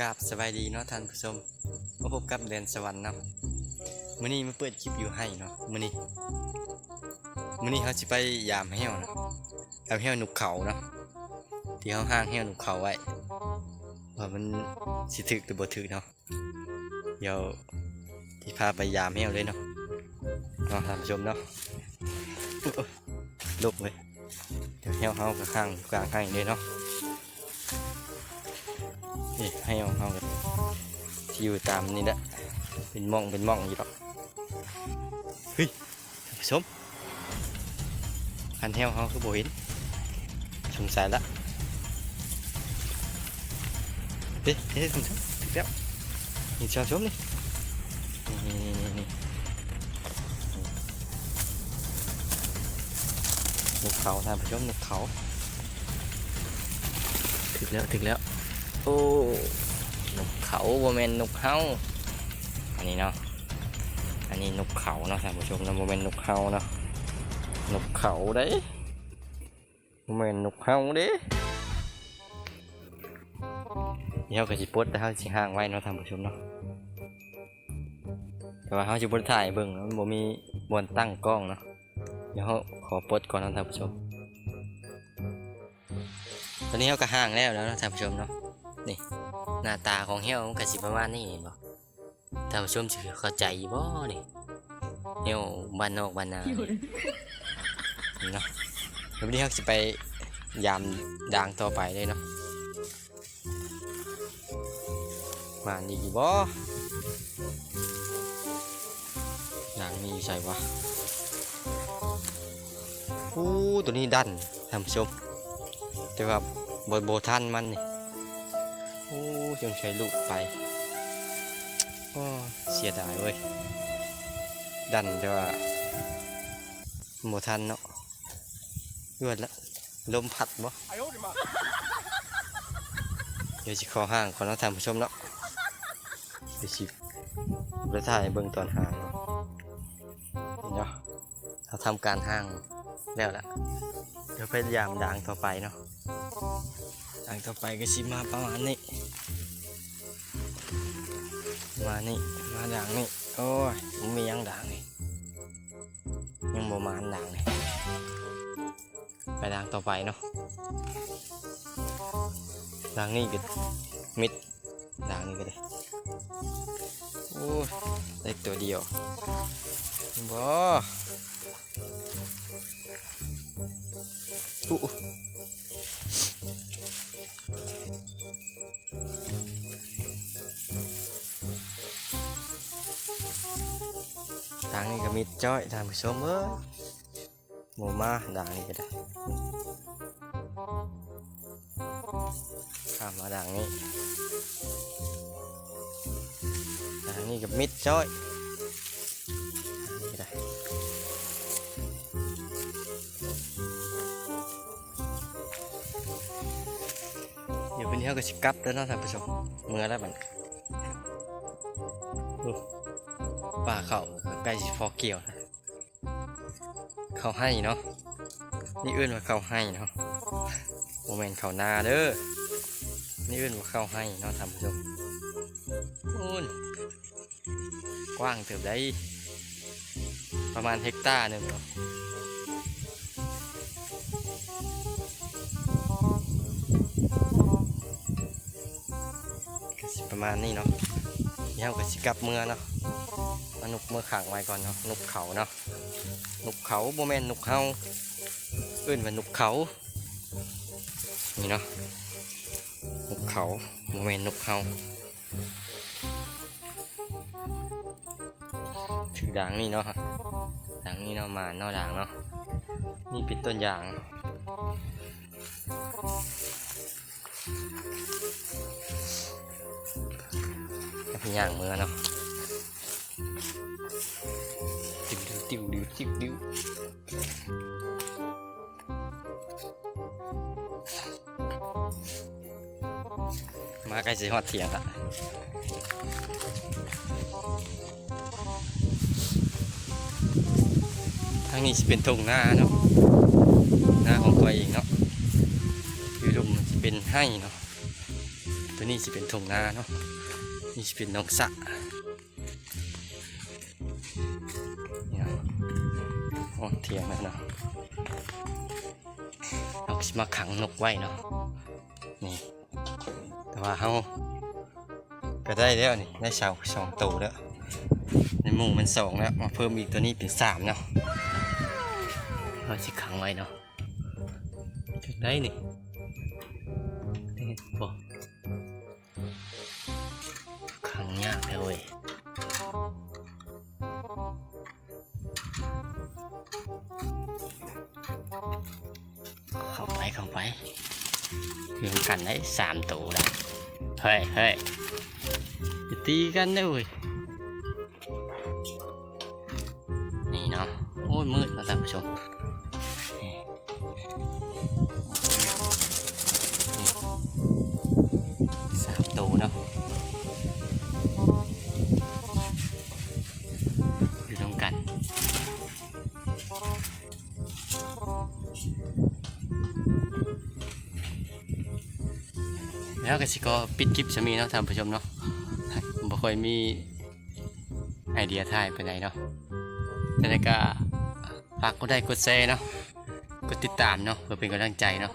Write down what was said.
ຄັບ ສະບາຍດີເນາະທ່ານຜູ້ຊົມ, ມາພົບກັບແດນສະຫວັນເນາະ. ມື້ນີ້ມາເປີດຄລິບຢູ່ໄຮ່ເນາະ. ມື້ນີ້ ມື້ນີ້ເຮົາຊິໄປຢາມແຮ້ວເນາະ, ຢາມແຮ້ວນົກເຂົາເນາະ, ທີ່ເຮົາຫ້າງແຮ້ວນົກເຂົາໄວ້ ວ່າມັນຊິຖືກຫຼືບໍ່ຖືກເນາະ. ດຽວຊິພາໄປຢາມແຮ້ວເລີຍເນາະ, ເນາະທ່ານຜູ້ຊົມເນາະ. ໂອ້ຍ ລົກເລີຍ. ດຽວແຮ້ວເຮົາກໍຫ້າງຢູ່ກາງໄຮ່ເລີຍເນາະ. ນີ້ແຮ້ວເຮົາກໍຊິຢູ່ຕາມນີ້ແຫຼະ, ເປັນໝ່ອງເປັນໝ່ອງຢູ່ດອກ. ເຮີ້ຍ ທ່ານຜູ້ຊົມ, ຄັນແຮ້ວເຮົາຄືບໍ່ເຫັນ? ສົງໄສລະ. ເດ້ ເດ້ ທ່ານຜູ້ຊົມ, ຖືກແລ້ວ. ນີ້ທ່ານຜູ້ຊົມນີ້, ນີ້ໆໆໆ ນົກເຂົາທ່ານຜູ້ຊົມ, ນົກເຂົາ. ຖືກແລ້ວ ຖືກແລ້ວ. ໂອ້ ນົກເຂົາ ບໍ່ແມ່ນນົກເຫົ່າ. ອັນນີ້ເນາະ, ອັນນີ້ນົກເຂົາເນາະທ່ານຜູ້ຊົມເນາະ, ບໍ່ແມ່ນນົກເຫົ່າເນາະ, ນົກເຂົາເດ້, ບໍ່ແມ່ນນົກເຫົ່າເດ້. ດຽວເຮົາກໍຊິປົດ ແລ້ວເຮົາຊິຫ້າງໄວ້ເນາະທ່ານຜູ້ຊົມເນາະ. ແຕ່ວ່າເຮົາຊິບໍ່ໄດ້ຖ່າຍໃຫ້ເບິ່ງເນາະ, ມັນບໍ່ມີບ່ອນຕັ້ງກ້ອງເນາະ. ດຽວເຮົາຂໍປົດກ່ອນເນາະທ່ານຜູ້ຊົມ. ຕອນນີ້ເຮົາກໍຫ້າງແລ້ວແລ້ວເນາະທ່ານຜູ້ຊົມເນາະ. ນີ້ ໜ້າຕາຂອງແຮ້ວມັນກໍຊິປະມານນີ້ ເຫັນບໍ່? ທ່ານຜູ້ຊົມຊິເຂົ້າໃຈຢູ່ບໍ່ນີ້? ແຮ້ວບ້ານນອກບ້ານນານີ້ເນາະ. ແລ້ວບັດນີ້ເຮົາຊິໄປຢາມດາງຕໍ່ໄປເລີຍເນາະ. ໝານອີກຢູ່ບໍ່? ດາງນີ້ຢູ່ໃສວະ? ໂອ້ ໂຕນີ້ດັນ ທ່ານຜູ້ຊົມ, ແຕ່ວ່າບໍ່ ບໍ່ທັນມັນນີ້. ໂອ້ ຍັງໃຊ້ລູກໄປ. ໂອ້ ເສຍດາຍເວີຍ, ດັນແຕ່ວ່າບໍ່ທັນເນາະ. ເອີ ລະ ລົມພັດບໍ່? ດຽວຊິຂໍຫ້າງກ່ອນເນາະທ່ານຜູ້ຊົມເນາະ, ດຽວຊິໄປຖ່າຍໃຫ້ເບິ່ງຕອນຫ້າງເນາະ. ເຫັນບໍ່? ເຮົາທຳການຫ້າງແລ້ວລະ, ດຽວໄປຢາມດາງຕໍ່ໄປເນາະ. ດາງຕໍ່ໄປກໍຊິມາປະມານນີ້, ມານີ້ ມາດາງນີ້. ໂອ້ຍ ບໍ່ມີຫຍັງດາງນີ້, ຍັງບໍ່ມາດາງນີ້. ໄປດາງຕໍ່ໄປເນາະ. ດາງນີ້ກໍມິດ, ດາງນີ້ກໍໄດ້. ໂອ້ຍ ໄດ້ຕົວດຽວບໍ່? ອຸ ດາງນີ້ກໍມິດຈ້ອຍ ທ່ານຜູ້ຊົມເອີຍ. ບໍ່ມາດາງນີ້ກໍໄດ້, ຂ້າມມາດາງນີ້, ດາງນີ້ກໍມິດຈ້ອຍ. ດາງນີ້ກໍໄດ້. ດຽວບັດນີ້ເຮົາກໍຊິກັບແລ້ວເນາະທ່ານຜູ້ຊົມ, ເມືອແລ້ວບັດນີ້. ໂອ້ ປ່າເຂົ້າໃກ້ຊິພໍກ່ຽວແລ້ວ. ເຂົ້າໄຮ່ເນາະ, ນີ້ເອີ້ນວ່າເຂົ້າໄຮ່ເນາະ, ບໍ່ແມ່ນເຂົ້ານາເດີ. ນີ້ເອີ້ນວ່າເຂົ້າໄຮ່ເນາະທ່ານຜູ້ຊົມ. ໂອ້ຍ ກວ້າງເຕີບໃດ໋, ປະມານເຮັກຕາໜຶ່ງເນາະ. ກໍຊິປະມານນີ້ເນາະ, ດຽວເຮົາກໍຊິກັບເມືອເນາະ. ເອົານົກເມືອຂັງໄວ້ກ່ອນເນາະ, ນົກເຂົາເນາະ, ນົກເຂົາ ບໍ່ແມ່ນນົກເຫົ່າ, ເອີ້ນວ່ານົກເຂົາ. ນີ້ເນາະ, ນົກເຂົາ ບໍ່ແມ່ນນົກເຫົ່າ. ຖືກດາງນີ້ເນາະ, ດາງນີ້ເນາະ, ມາເນາະດາງເນາະ. ນີ້ເປັນຕົ້ນຢາງ, ເຮົາຊິຍ່າງເມືອເນາະ. ຕິວດິວ ຕິວດິວ ຕິວດິວ. ມາໃກ້ຊິຮອດຖຽງລະ. ທາງນີ້ຊິເປັນທົ່ງນາເນາະ, ນາຂອງຂ້ອຍເອງເນາະ. ຢູ່ລຸ່ມຊິເປັນໄຮ່ເນາະ. ຕົວນີ້ຊິເປັນທົ່ງນາເນາະ ນີ້ຊິເປັນໜອງສະ ນີ້ເນາະ ຮອດຖຽງແລ້ວເນາະ ເຮົາຊິມາຂັງນົກໄວ້ເນາະ ນີ້ ແຕ່ວ່າເຮົາ ກໍໄດ້ແລ້ວນີ້ ໄດ້ເສົາສອງໂຕແລ້ວ ໃນໝູ່ມັນສອງແລ້ວ ມາເພີ່ມອີກ ຕົວນີ້ເປັນສາມເນາະ ເຮົາຊິຂັງໄວ້ເນາະ ຈັ່ງໃດນີ້ ເຫັນບໍ່ ຂັງຍາກແທ້ເວີຍ. ເຂົ້າໄປ ເຂົ້າໄປ ຢູ່ນຳກັນໄດ້ສາມໂຕລະ ເຮີ້ຍ ເຮີ້ຍ ຢ່າຕີກັນເດີ້ເວີຍ ນີ້ເນາະ ໂອ້ຍ ມືດເນາະທ່ານຜູ້ຊົມ ນີ້ ນີ້ ສາມໂຕເນາະ ຢູ່ນຳກັນ ແລ້ວກໍຊິຂໍປິດຄລິບສ່ຳນີ້ເນາະທ່ານຜູ້ຊົມເນາະ ບໍ່ຄ່ອຍມີໄອເດຍຖ່າຍປານໃດເນາະ ຈັ່ງໃດກໍຝາກກົດໄລກົດແຊເນາະ ກົດຕິດຕາມເນາະ ເພື່ອເປັນກຳລັງໃຈເນາະ.